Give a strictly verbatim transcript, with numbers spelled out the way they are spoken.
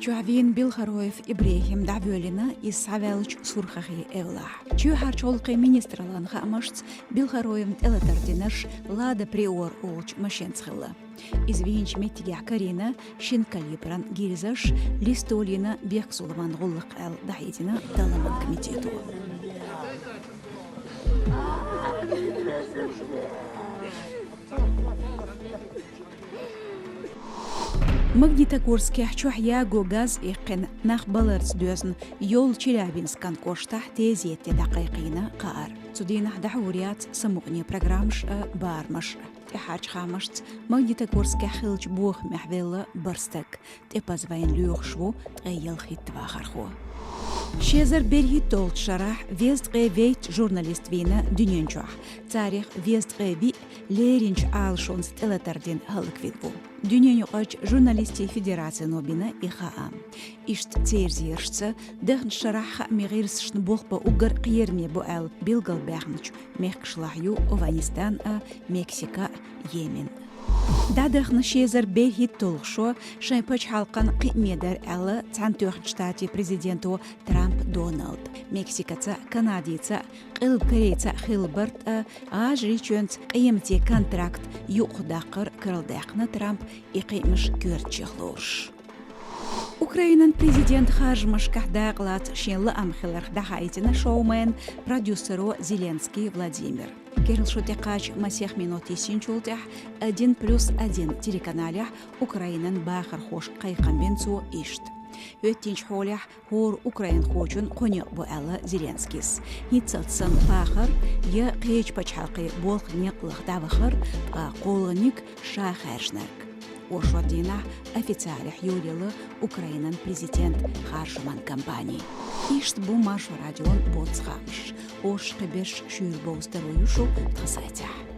Чохь вийна Белхароев ИбрахӀим дӀавоьллина, иза схьаваьллачу Сурхахьи эвлахь. Чоьхьарчу гӀуллакхийн министраллин хаамашца, Белхароевна тӀелатар динарш «Лада Приора» олучу машенца хилла. Иза вийначу меттигехь карийна шина калибран гильзаш, листолина бехкзуламан гӀуллакх аьлла дӀахьедина талламан комитето. Магнитогорскехь чохь яго газ иккхина, нах баларца доьзна йолу Челябинскан кӀоштахь тезетте дӀакхайкхийна кхаар. Цу дийнахь дӀахьур яц самукъане программаш а, барамаш а. ТӀаьхьарчу хаамашца, Магнитогорскехь хиллачу бохамехь велла бархӀ стаг, тӀепаза вайна лоьхуш ву ткъе ялхитта вахархо. Ши эзар берхӀитталгӀачу шарахь везткъе вейтта журналист вийна дуьнен чохь, царах везткъе виъ леринчу Ӏалашонца тӀелатар дина хӀаллаквина ву. Дуьненаюкъарчу журналистийн федерацино бина и хаам. Иштта церан зерашца, дахначу шарахь хаамийн гӀирсашна болх бан уггар кхераме бу аьлла билгалбаьхначу мехкашлахь ю ОвхӀанистан а, Мексика а, Йемен а. ДӀадахана ши эзар берхӀитталгӀа шо шайн пачхьалкхан кхиаме дара аьлла Цхьаьнатоьхначу Штатийн президенто Трамп Доналда. Мексикаца а, Канадица а, Къилба Корейца а хилла барт а, ГӀажарийчоьнца къематан контракт юкъахдаккхар карладаьккхина Трамп, и кхиамаш коьртачех лоруш. Украинан президент харжамашкахь дакъалаца шен лаам хиларх дӀахаийтина шоумен, продюсеро Зеленский Владимира. Керла шо тӀекхача масех минот йисинчул тӀаьхьа «Один плюс один» телеканалехь Украинан бахархошка кхайкхам бина цо иштта. ХӀоьттинчу хьолехь хӀора украинхочун кхо некъ бу аьлла Зеленскийс. ХӀинццалц санна бахар я кхечу пачхьалкхийн болх некъ лаха дӀавахар, ткъа кхоалгӀаниг ша хаьржинарг. Оршот дийнахь официалехь йолаелла Украинан президент харжаман кампани. Иштта бу Маршо радион боццу хаамаш. Оршашкахь берш шуьйра бовза таро ю шу тхан сайтехь.